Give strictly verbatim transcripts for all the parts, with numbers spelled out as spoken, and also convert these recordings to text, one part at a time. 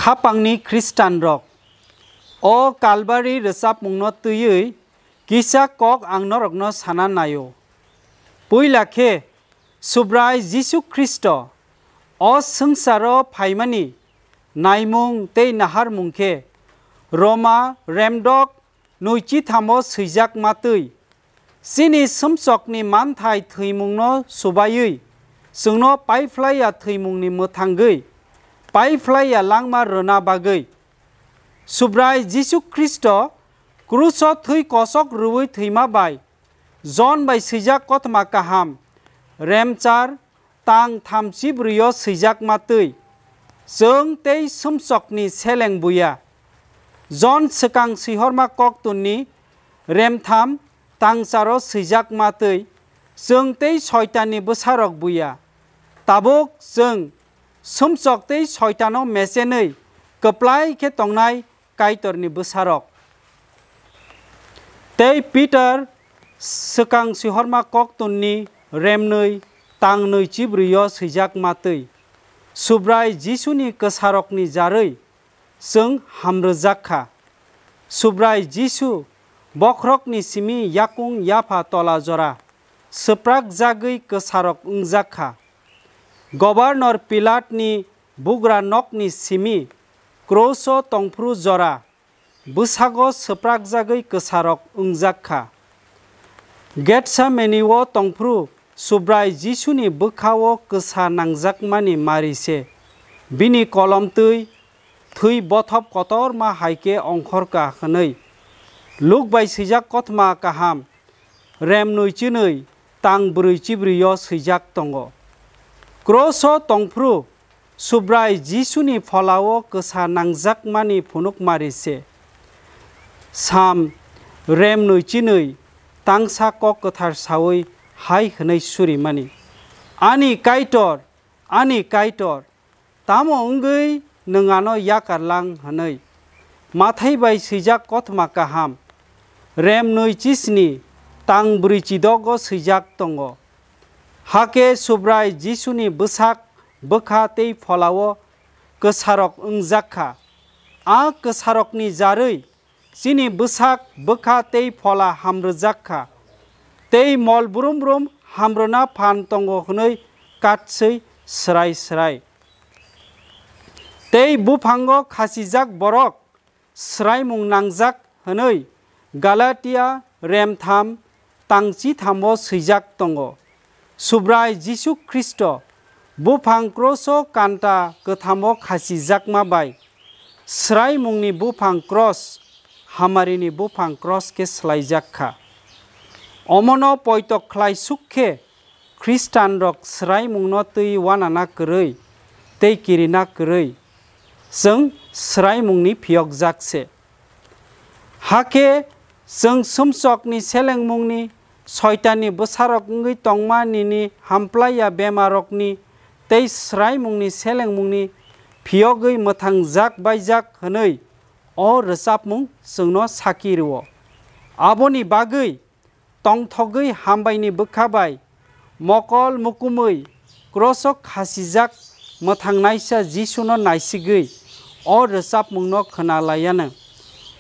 Hapangni Khristanrok, o Kalbari rwchapmungno twiwi kisa kok ang norokno sana naio. Puila khe, Subrai Jisu Khristo o swngcharo phaimani naimung tei naharmung khe Roma remdok nwichithamo swijak ma twi, chini sumsokni manthai thwimungno subaiwi chwngno paiphlaiya thwimungni mwthangwi paiphlaiya langma rwna bagwi. Subrai Jisu Khristo kruso thwi kosok rwui thwima bai Jon bai swijak kothoma kaham, remchar tang thamchi brwio swijak ma twi, chwng tei sumsokni seleng buya. Jon swkang swihorma koktunni remtham tangcharo swijak ma twi, chwng tei soitanni bwsarok buya. Tabuk chwng sumsok tei soitano mechenwi kwplai khe tongnai Kaitorni bwsarok. Tei Peter swkang swihorma koktunni remnwi tangnwi chibrwio swijak ma twi, Subrai Jisuni kwsarokni jarwi chwng hamrwjak kha. Subrai Jisu bokhorokni simi yakung yapha tola jora swprakjagwi kwsarok wngjak kha. Gobernor Pilatni bugra nokni simi kroso tongphuru jora bwsago swprakjagwi kwsarok wngjak kha. Getsemani-o tongphuru Subrai Jisuni bwkha-o kwsa nangjakmani mari se bini kolom twi thwi bothop kotorma hai khe ongkhor ka hwnwi Luk bai swijak kothoma kaham remnwi chinwi tang brwi chibrwio swijak tongo. Kroso tongphuru Subrai Jisuni pholao kwsa nangjakmani phunukmari se. Sam remnwi chinwi tangsa kok kwthar saui hai hwnwi surimani, "Ani Kaitor, ani Kaitor, tamo wngwi nwng ano yakar lang?" hwnwi. Mathai bai swijak kothoma kaham remnwi chisni tang brwi chidogo swijak tongo. Hakhe Subrai Jisuni bwsak bwkha tei pholao kwsarok wngjak kha. A kwsarokni jarwi chini bwsak bwkha tei phola hamrwjak kha, tei mol brum brum hamrwna phan tongo hwnwi katswi srai srai. Tei buphango khachijak borok swraimung nangjak hwnwi Galatia remtham tangchithamo swijak tongo. Subrai Jisu Khristo buphang kroso kanta kwthamo khasijakma bai swraimungni buphang kros hamarini buphang kros khe swlaijak kha. Omono poito khlai suk khe Khristanrok swraimungno twi uanana kwrwi tei kirina kwrwi chwng swraimungni phiyokjak se. Hakhe chwng sumsokni selengmungni, soitanni bwsarok wngwi tongma nini hamplaiya bemarokni tei swraimungni selengmungni phiyogwi mwthangjak baijak hwnwi o rwchapmung chwngno saki rwo. Aboni bagwi tongthogwi hambaini bwkha bai mokol mukumwi kroso khasijak mwthangnaisa Jisuno naisigwi o rwchapmungno khwnalaiyanw.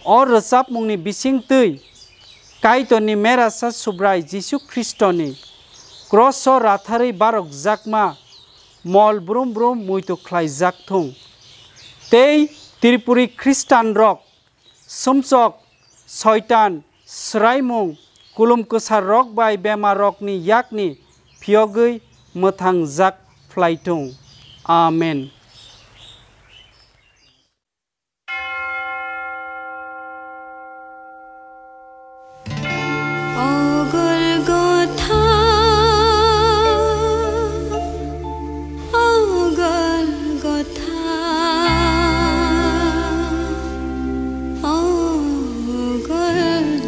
O rwchapmungni bisingtwi Kaitorni merasa Subrai Jisu Khristoni kroso ratharwi barokjakma mol brum brum muitu khlaijak thung. Tei Tripuri Khristanrok sumsok, soitan, swraimung, kulum kwsarrok bai bemarrokni yakni phiyogwi mwthangjak phlai thung. Amen. O Golgotha, o Golgotha, o Golgotha.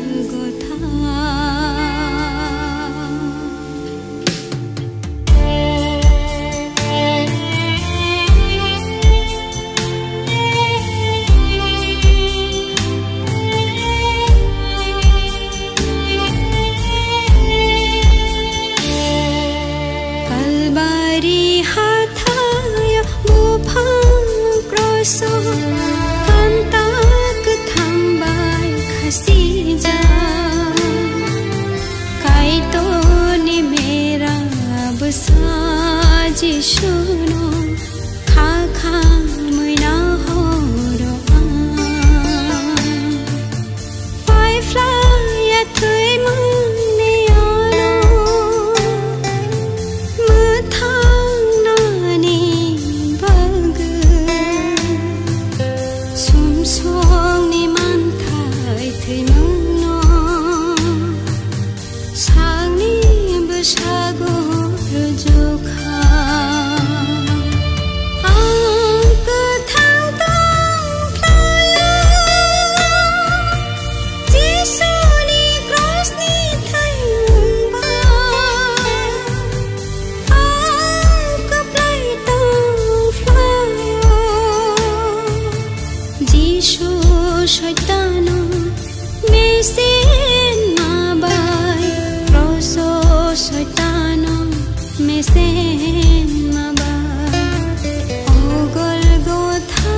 Soitano mesenma bai, kroso Soitano mesenma bai, o Golgotha.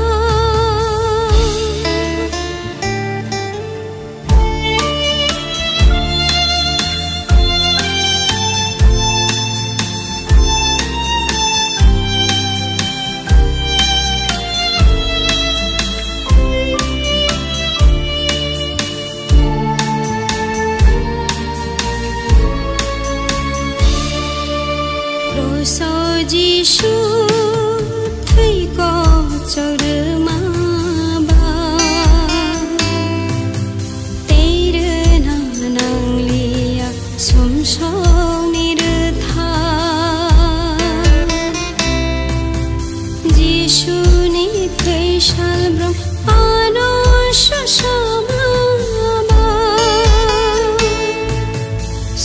Kroso Jisu thwi kochorma ba, tei rwna nangliya sumsokni rwtha. Jisuni thwi salbrum ano sumsokma ba,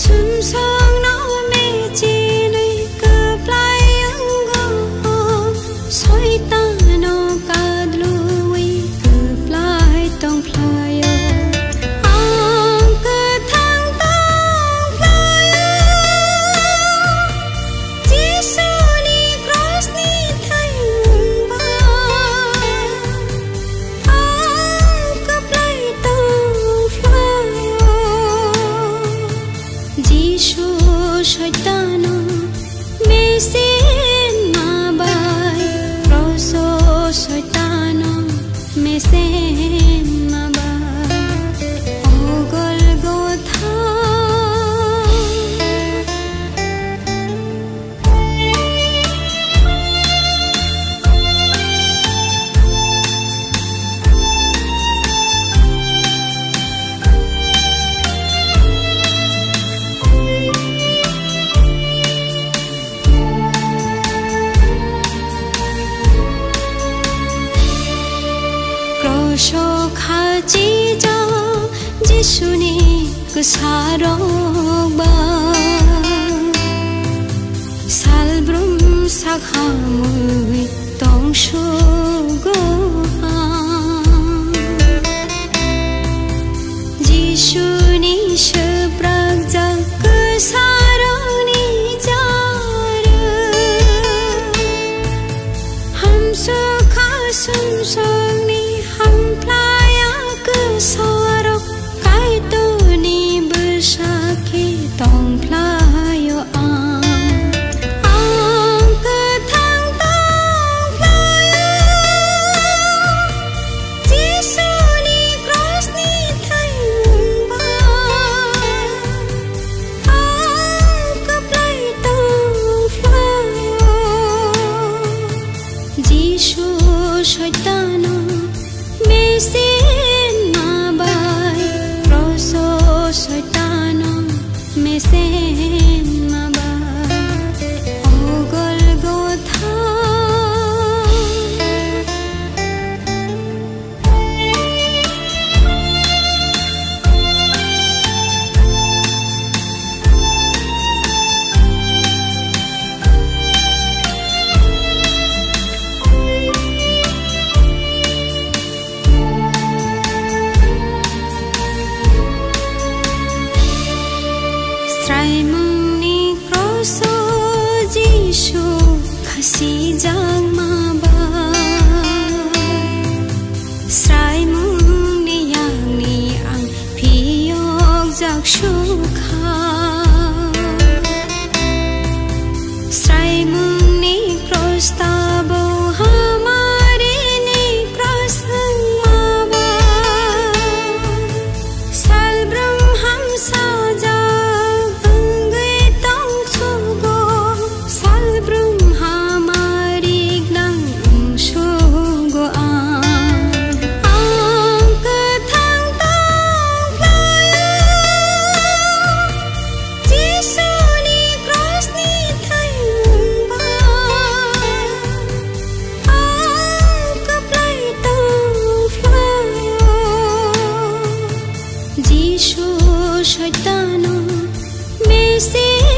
sumsokno mechinwi kwplai wngo. Soitano kadlwi kwplai tongphlaio. Ang kwthang tongphlaio. Jisuni krosni thwi wngba ang kwplai tongphlaio. Jisu Soitano mesenma bai, kroso Soitano mesenma bai, o Golgotha. Kroso khachijak Jisuni kwsarok ba, salbrum sak hamwi tongsugo ang. Jisuni swprakjak kwsarokni jarw, hamsukha sumsokni hamphlaiya kwsarok, Kaitorni bwsa khe tongphlaio ang. Ang kwthang tongphlaio, Jisuni krosni thwi wngba. Ang kwplai tongphlaio, Jisu Soitano mesenma bai, kroso Soitano mesenma bai, o Golgotha. Sraimungni kroso Jisu khasijakma ba, sraimungni yakni ang phiyokjak sukha. Sraimungni kros tabo hamarini kros wngma ba, salbrum hamsajak wngwi tongsugo, salbrum hamari gwnang wngsugo ang. Ang kwthang tongphlaio, Jisuni krosni thwi wngba. Ang kwplai tongphlaio, Jisu Soitano mesenma